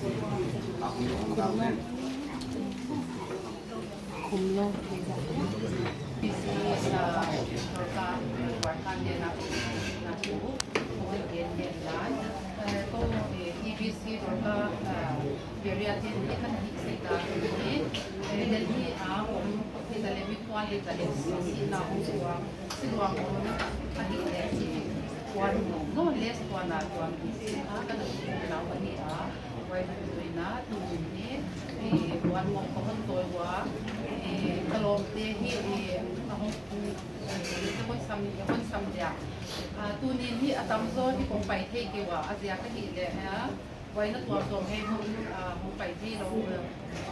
a hun hong dau nen. Area ten hi kan hi si ta hi, eh, Delhi a om hi ta le, mi khuan hi ta le, si na om suang, si luang om a hi le, si khuan no, no, les khuan a khuan hi si a, kan om lau a hi a, wai tu na, tu ni, eh, khuan mong ko hon toi wa, eh, ka lawmte hi, eh, a hong ku, eh, ka hon sam, ka hon sam dia. Ah, tu ni hi a tamzaw hi kong pai thei kei wa, a ziak a hi le, eh, Huai na tuamtuam hei hong, ah, hong pai thei lo, eh,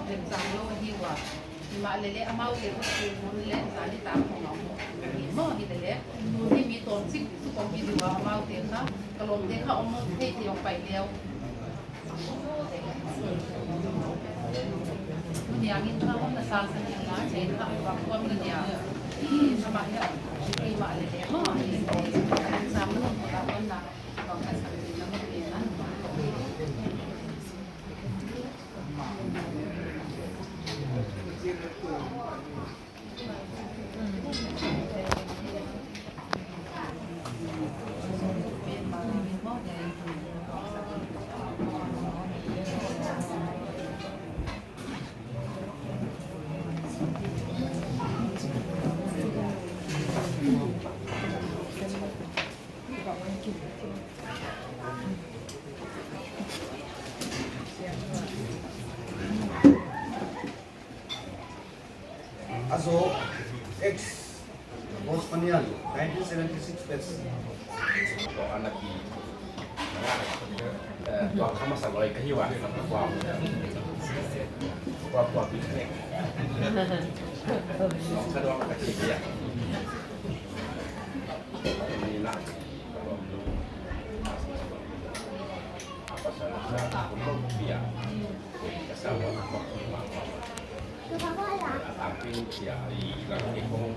lemcang lo ahi ua. Himah lele amaute hong kum hun le zani tang hong a hong kum hi maw hi lele. Tuni mi tawmcik suk om hi ding ua amaute kha, ka lawmte kha om thei thei hong pai leu. Niangin kha hong na sang sang in la, chen kha bang kuam na nia. Hi, amah hi, himah lele maw hi, lemcang lo hong pai leu na. A zo ex Bosconian, nineteen seventy-six batch. Tawh a na ki, Eh, tua kha masa loi ka hi ua, tua, tua, tua picnic. Tua kha dong ka ci pia. Ni na. Apa sa na sa, pia. Ka sa ua, pia. Ampin pia, i lang ke kong.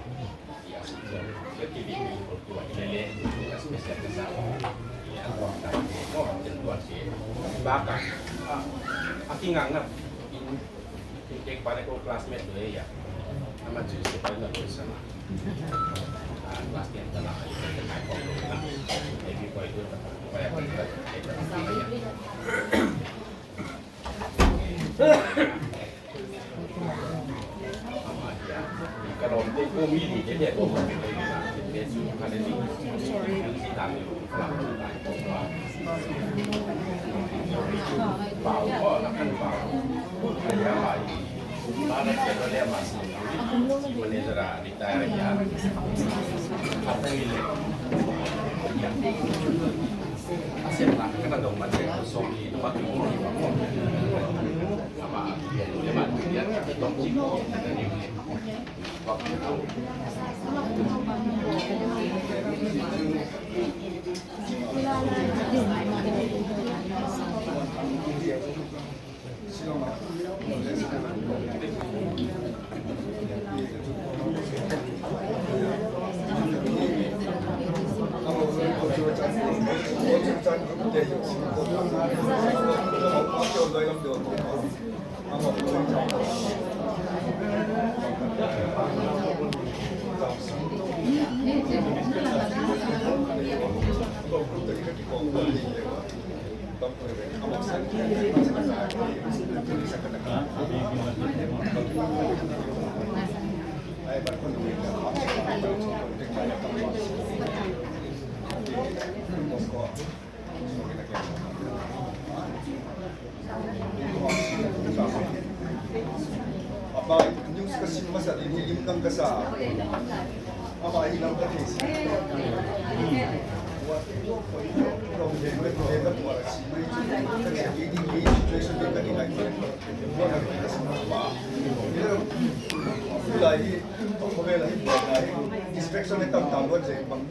Apa news ka sim masa ding hi lim dang ka sa. Apa hi lam ka thei sa. Problem ka tua ka tua la si mai chu ka thei ding hi situation ding ka ding ai. Tua ka ka sa pa. Ila hi, ko ve la hi, tua ka hi. Distraction le tam tam lo je bang.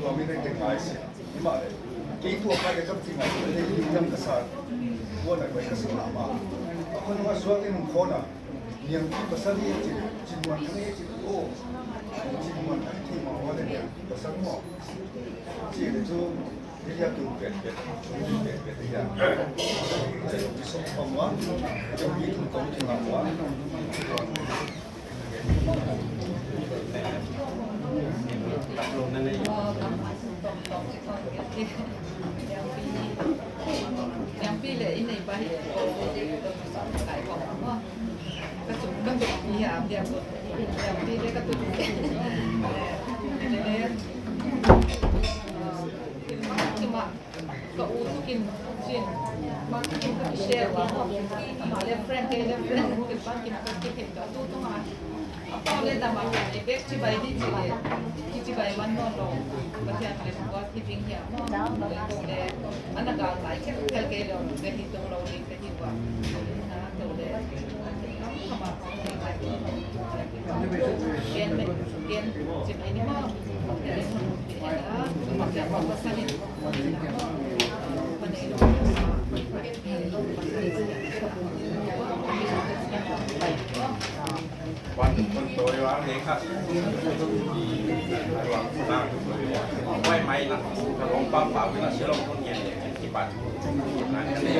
Tua mi ne te kai si. Hi mah leh, kei tua kha ka kam ti ngai leh, lei lim dang ka sa, tua nai bai ka sa mah mah. A khon hong a suak in hong khon a, niangpi pasal hi ci, ci muan kha hi ci, oh, ci muan kha hi thei mah ua leh niangpi pasal maw. Ci leh cu, hi liak tu pet pet, pet pet hi a. Ci sawm khawm ua, ci pi tu kong tu ngam ua. Liangpi le i nei pa hi. Kai kong maw. Ka tum, ka tum hi a, liangpi le ka tum. Le, le. Cuma ka u tu kin cin, ma tu kin ka share wa. Ama le friend, kei le friend, kin pa kin ka ki thei ka tu tu ma. A pau le dam a ka le bek cibai ni ci le. Ki cibai man nawn lo. Pathian le tua ki ding hi a. Le tu le. Ana gal lai khel khel kei lo. Kei hi tu lo ni kei hi wa. Na tu le. Ama Gen, gen, cibai ni ma. Wan, wan, toi, wan, le, kha. Wan, na. Wai, mai, na. Ka long pa, pa, na, si long, kon, gen, le, ki, pa. Na, le.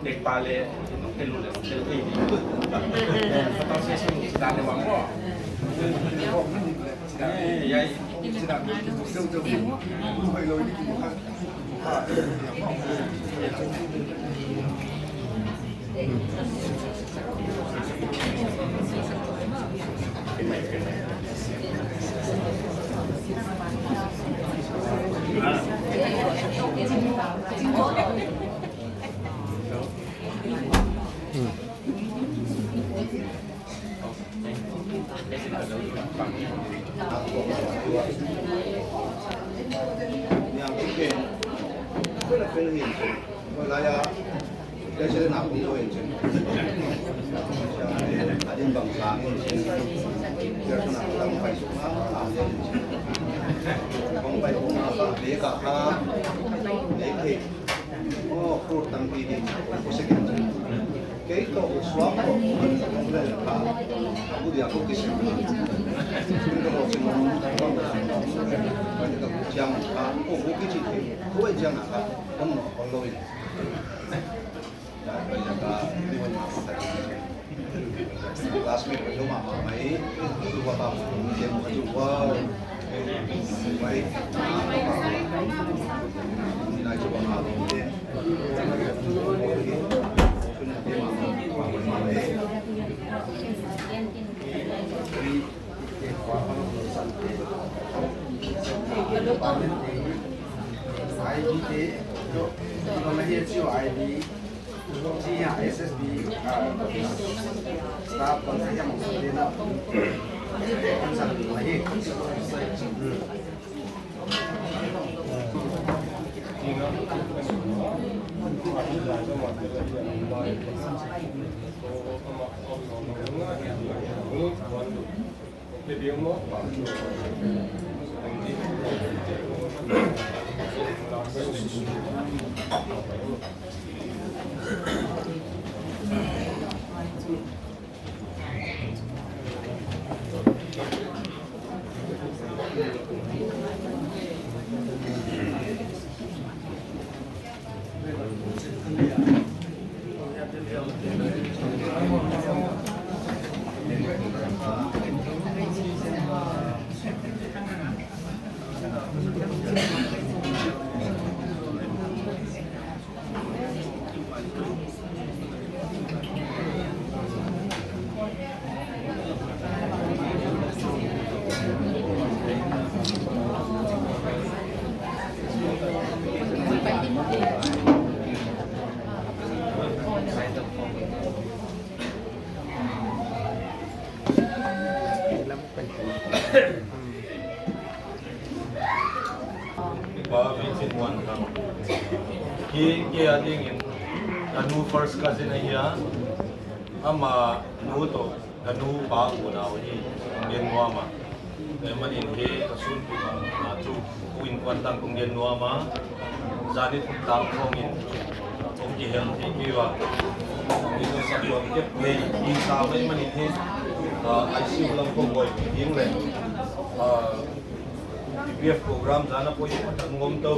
Dek pa le, Aw, fruit tampi ding, khuasak in cin. Kei tawh suak tawh, kong lel kha, a bu dia kong kisem. Kong ka tawh cin, kong ka tawh cin, kong ka tawh cin, kong ka tawh cin, kong ka tawh cin, kong ka tawh cin. Classmate pen loma mama i, tua ka kem ka ju wa, mai, ni nai ju wa ma kem. I D te, tua na hi a ci uh I D. Ci a S S B, ah, staff kan sa hiam sa te na. Kan sa na hi. Pa Vincent Muan Thang. Hi, hi a dingin ka nu first cousin ahi a, ama nu tawh ka nu pa unau hi, Gen Nuam a. Tua manin hi ka sunpi bang a tu, tu innkuan tang kong gen nuam a, zani thum tang khawngin kong kihel thei kei uh a. Hi ka sak tuam kep ngei, hi sa mai manin hi, ah, I C U lam kong buai ding le, ah, P P F program zan a poi tak ngom to.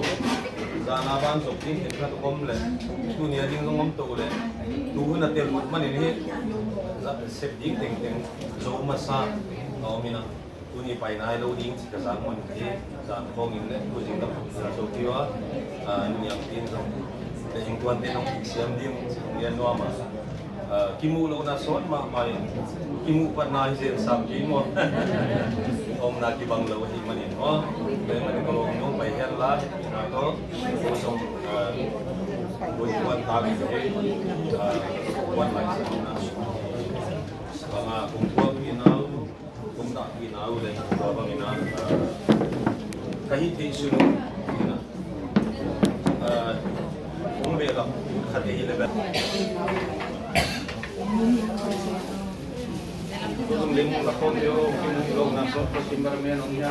Zan a ban zop ding khen khat ngom le. Tuni a ding zong ngom to le. Tu hun a tel lut manin hi. Za, sep ding tengteng zo masa a om in a. Tuni pai nai lo ding ci ka zang manin hi. Zan khawngin le tu zing ka puk sa zo kiwa. A, niam tin zong. Le innkuante nong kisiam ding, nong lian nuam a. Ah, kimuh lohna sawt mahmah in, kimuh patna hi zen sam kei maw? Omna kibang lo ahih manin maw? Tua ahih manin ka lawm nong pai hen la, hehpihna tawh, ko zong, ah, ko innkuan ta kei hi, ah, kuan lai sa na. Bang a kong kuak kei na uh, kong dahpihna uh le tua bangin a, ah, ka hih theih sun uh, ah, kong behlap khat hi le bel. Kum lim la khawm deuh, kim lohna sawt ko, cameraman om hia?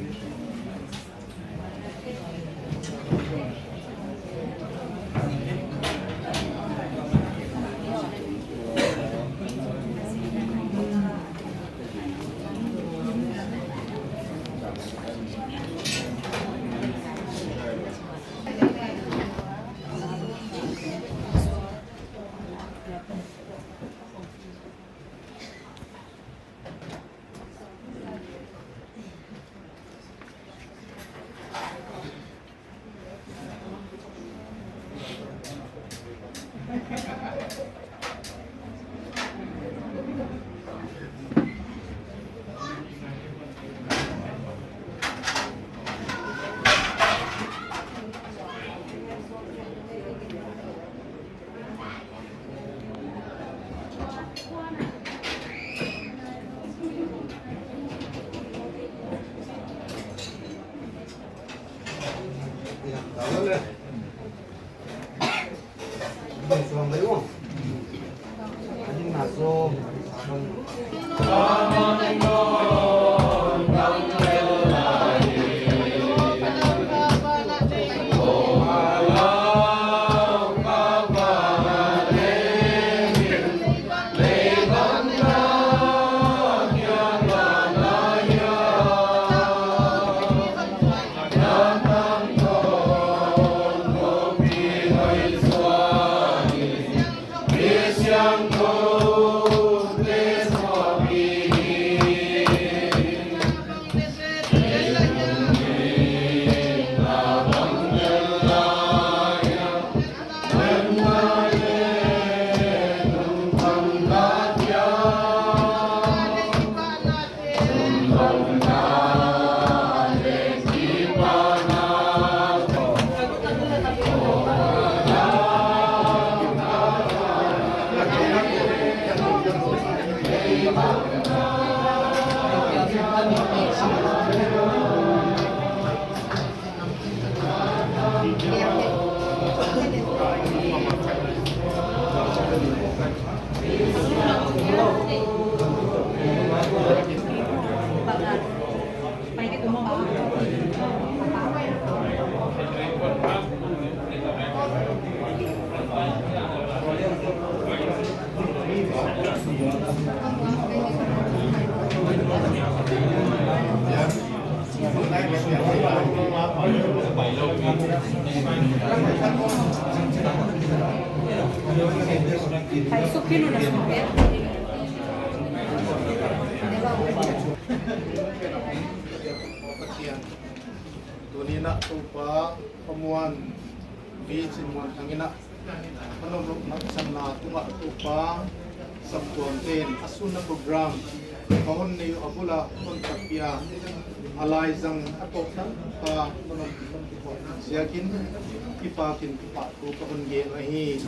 Tuni-in ah Topa, pamuan mi cin muan thangin ah, a nuntakna tungah Topa, saptuamte in a sunna program ka hon nei uh a bul ah hon takpi a, a laizang a tawh tanpa ka nuntakna siakin kipakin kipahthu ka hon gen uh ahi.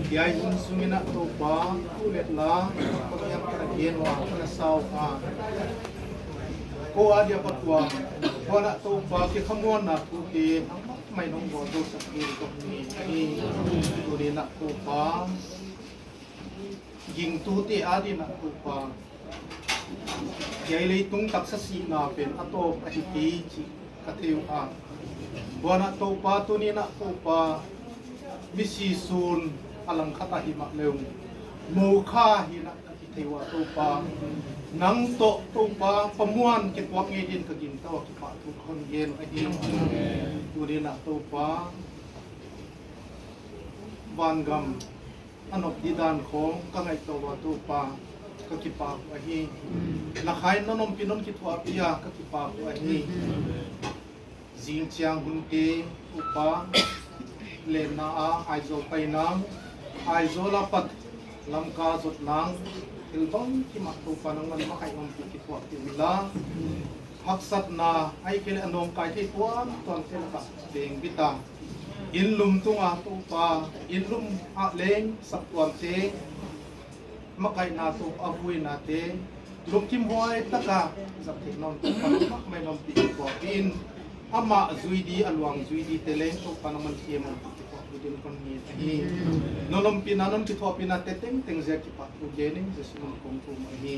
Hiai hun sungin ah Topa, thu le la ka ngiam ka gen uh a, ka na sa uh a, ko a dia patuam huan ah Topa, kikhamuanna thute nangmah mai nong bawl zo sak ding ka hon ngen ahi. Tuni-in ah Topa, gingtute adingin ah Topa, hiai leitung taksa sihna pen a tawp ahi kei cih ka thei uh a, huan ah Topa, tuni-in ah Topa, misi sun a langkhat ah himah le uh, mukha hi-in ah ka kithei uh a Topa, nang tawh Topa, pamuan kituak ngei dingin ka gingta uh a, kipahthu ka hon gen uh ahi. Tuni-in ah Topa, vangam a nop ding dan khawng ka ngaihtuah uh a Topa, ka kipak uh ahi. Na kha in non ompih non kithuahpih a, ka kipak uh ahi. Zingciang hunte Topa, lenna ah Aizawl pai nang, Aizawl apat Lamka zot nang, thil bangkim ah Topa nangman makaih ompih kithuahpih un la. haksatna, ahih kei leh a nawngkai thei tuamtuamte lakah vengbit a, inn lum tunga Topa, inn lum ah leng saptuamte, makaihna Topa, a vuinate lungkim huai taka zat theih nawn Topa, nangmah mah in ompih kituak in, amah zui di, a luang zui dite leng Topa nangman thiam ompih kituak dingin kon ngen ahi. Nong ompihna, nong kithuahpihna te tengteng zia kipahthu gen ing, Jesuh min kong thum ahi.